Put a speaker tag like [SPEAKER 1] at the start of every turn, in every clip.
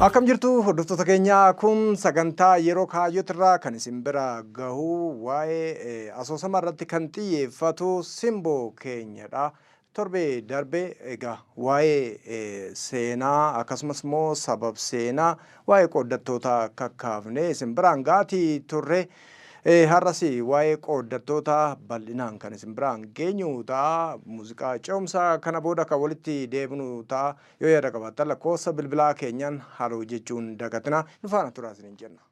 [SPEAKER 1] Akkam jirtu hordoftoota keenya, kun sagantaa yeroo kaayyootirraa kan isin bira gahu waa'ee asoosama irratti kan xiyyeeffatu simboo keenyadha. Torbee darbe egaa waa'ee seenaa akkasumas immoo sabab seenaa waa'ee qooddattoota kakkaafne isin biraan gaatii turre. Har'as waa'ee qooddattoota bal'inaan kan isin biraan geenyu ta'a. Muuziqaa ce'umsaa kana booda kan walitti deebinu ta'a. Yoo yaada qabaattan lakkoofsa bilbilaa keenyaan haloo jechuun dagatina. Nu faana turaa isiniin jenna.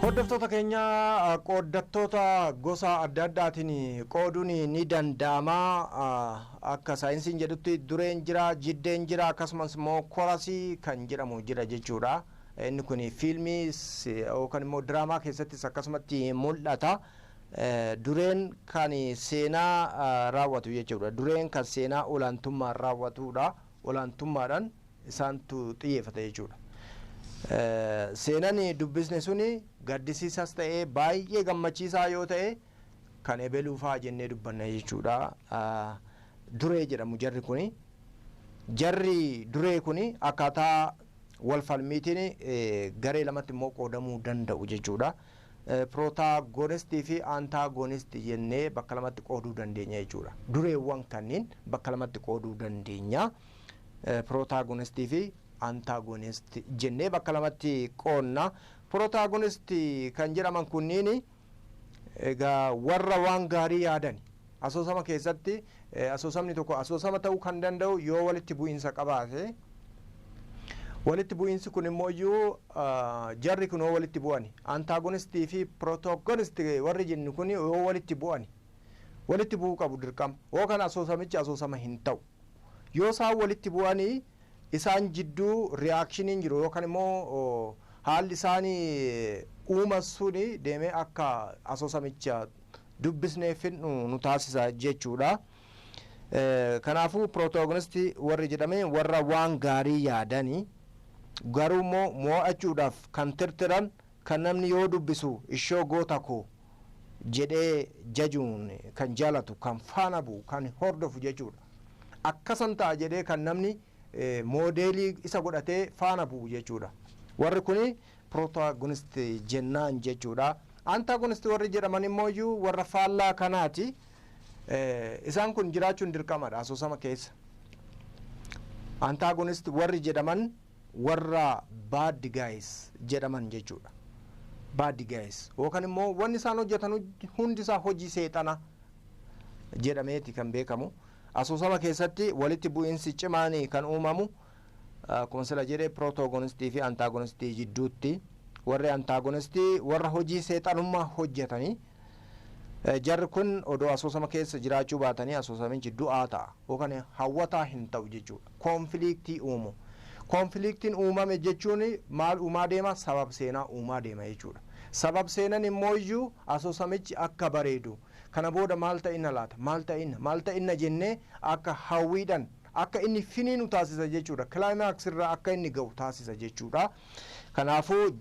[SPEAKER 1] Hordoftoota keenya, qooddattoota gosa adda addaatiin qooduun ni danda'ama. Akka saayinsiin jedhutti dureen jira, jiddeen jira, akkasumas immoo chorusii kan jedhamu jira jechuudha. Inni kun fiilmii yookaan immoo diraamaa keessattis akkasumatti mul'ata. Dureen kan seenaa raawwatu jechuudha. Dureen kan seenaa olaantummaan raawwatudha. Olaantummaadhaan isaantu xiyyeeffata jechuudha. Seenaan dubbisne suni gaddisiisas ta'ee baay'ee gammachiisaa yoo ta'e kan ebeluufaa jennee dubbanna jechuudha. Duree jedhamu jarri kuni. Jarri duree kuni akkaataa wal falmiitiin garee lamatti immoo qoodamuu danda'u jechuudha. Protagonistii fi antagonistii jennee bakka lamatti qooduu dandeenya jechuudha. Dureewwan kanneen bakka lamatti qooduu dandeenya. Protagonistii fi antagonistii jennee bakka lamatti qoodna. Protagonistii kan jedhaman kunniin egaa warra waan gaarii yaadan. Asoosama keessatti asoosamni tokko asoosama ta'uu kan danda'u yoo walitti bu'iinsa qabaate, walitti bu'iinsi kun immoo iyyuu jarri kun yoo walitti bu'ani, antagonistii fi protagonistii warri jennu kun yoo walitti bu'ani, walitti bu'uu qabu dirqama, yookaan asoosamichi asoosama hin ta'u. Yoo isaan walitti bu'anii isaan jidduu reactioniin jiru yookaan immoo haalli isaanii uuman suni deemee akka asoosamicha dubbisnee fidnu nu taasisa jechuudha. Kanaafuu protagonistii warri jedhame warra waan gaarii yaadanii garuu immoo mo'achuudhaaf kan tirtiran, kan namni yoo dubbisu ishoo goota koo jedhee jajuun kan jaalatu, kan faana bu'u, kan hordofu jechuudha. Akkasan ta'a jedhee kan namni moodeelii isa godhatee faana bu'u jechuudha. Warri kuni protagonistii jennaan jechuudha. Antagonistii warri jedhaman immoo iyyuu warra faallaa kanaati. Isaan kun jiraachuun dirqamadha asoosama keessa. Antagonistii warri jedhaman warra bad guys jedhaman jechuudha. Bad guys yookaan immoo wanni isaan hojjetan hundi isaa hojii seexana jedhameeti kan beekamu. Asoosama keessatti walitti bu'iinsi cimaan kan uumamu akkuma sila jedhee protagonistii fi antagonistii jidduutti. Warri antagonistii warra hojii seexanummaa hojjetanii, jarri kun odoo asoosama keessa jiraachuu baatanii asoosamichi du'aa ta'a yookaan hawwataa hin ta'u jechuudha. Conflictii uumu. Conflictiin uumame jechuun maal uumaa deema? Sabab seenaa uumaa deema jechuudha. Sabab seenan immoo iyyuu asoosamichi akka bareedu, kana booda maal ta'inna laata, maal ta'inna, maal ta'inna jennee akka hawwiidhaan akka inni finiinu taasisa jechuudha. Climax irraa akka inni ga'u taasisa jechuudha. Kanaafuu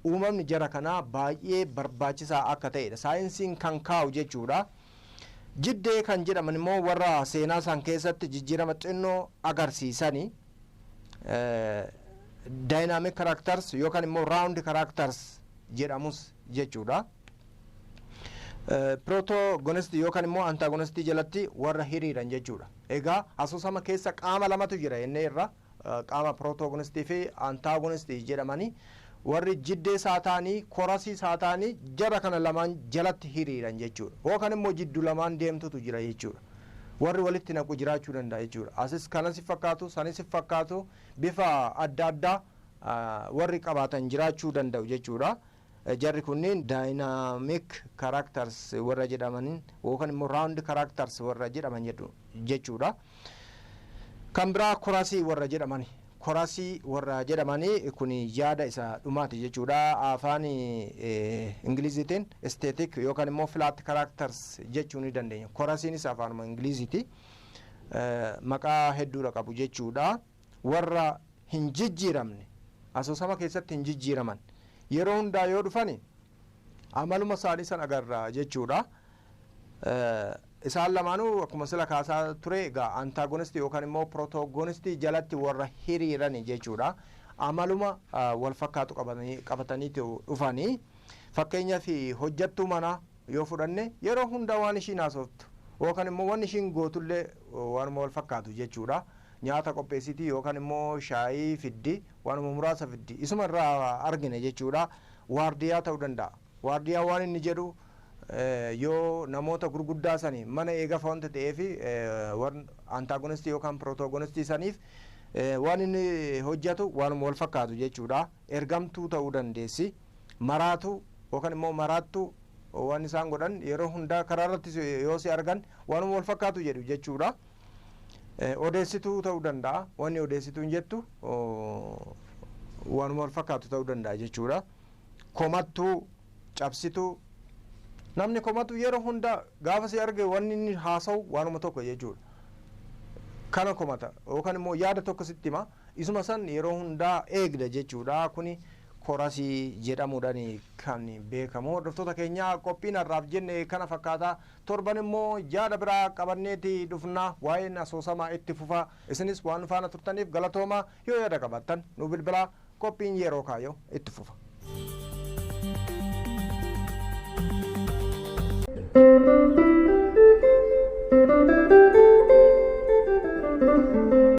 [SPEAKER 1] uumamni jara kanaa baay'ee barbaachisaa akka ta'edha saayinsiin kan kaa'u jechuudha. Jiddee kan jedhaman immoo warra seenaa isaan keessatti jijjiirama xinnoo agarsiisanii, dynamic characters yookaan immoo round characters jedhamus jechuudha. Protagonistii yookaan immoo antagonistii jalatti warra hiriiran jechuudha. Egaa asoosama keessa qaama lamatu jira jennee irra, qaama protagonistii fi antagonistii jedhamanii, warri jiddee isaa ta'anii, chorusii isaa ta'anii, jara kana lamaan jalatti hiriiran jechuudha. Yookaan immoo jidduu lamaan deemtutu jira jechuudha. Warri walitti naqu jiraachuu danda'a jechuudha. Asis kanas fakkaatu, sanis fakkaatu, bifa adda addaa warri qabaatan jiraachuu danda'u jechuudha. Jarri kunneen dynamic characters warra jedhaman yookaan immoo round characters warra jedhaman jechuudha. Kan biraa chorusii warra jedhaman. Chorusii warra jedhamanii kun yaada isa dhumaati jechuudha. Afaan Ingiliziitiin static yookaan immoo flat characters jechuu ni dandeenya. Chorusiinis afaanuma Ingiliziiti. Maqaa hedduudha qabu jechuudha. Warra hin jijjiiramne, asoosama keessatti hin jijjiiraman, yeroo hundaa yoo dhufani amaluma isaanii san agarra jechuudha. Isaan lamaanuu akkuma sila kaasaa ture egaa antagonistii yookaan immoo protagonistii jalatti warra hiriirani jechuudha. Amaluma wal fakkaatu qabatanii dhufanii, fakkeenyaaf hojjattuu manaa yoo fudhanne, yeroo hundaa waan ishiin haasoftu yookaan immoo waan ishiin gootullee waanuma wal fakkaatu jechuudha. Nyaata qopheessitii yookaan immoo shaayii fiddi, waanuma muraasa fiddi, isuma irraa argine jechuudha. Waardiyaa ta'uu danda'a. Waardiyaa waan inni jedhu yoo namoota gurguddaa sani mana eegafa wanta ta'eef, antagonistii yookaan protagonistii saniif waan inni hojjetu waanuma wal fakkaatu jechuudha. Ergamtuu ta'uu dandeessi. Maraatu yookaan immoo maraattuu waan isaan godhan yeroo hundaa karaa irratti yoo si argan waanuma wal fakkaatu jedhu jechuudha. Odeessituu ta'uu danda'a. Wanni odeessituun jettu waanuma wal fakkaatu ta'uu danda'a jechuudha. Komattuu, cabsituu, namni komatu yeroo hunda gaafa si arge wanni inni haasa'u waanuma tokko jechuudha. Kana komata yookaan immoo yaada tokko sitti hima, isuma san yeroo hundaa eegda jechuudha. Kuni chorusii jedhamuudhaan kan beekamu. Hordoftoota keenya, qophiin har'aaf jenne kana fakkaata. Torban immoo yaada biraa qabanneeti dhufna. Waa'een asoosamaa itti fufa. Isinis waan faana turtaniif galatooma. Yoo yaada qabaattan nu bilbilaa. Qophiin yeroo kaayoo itti fufa.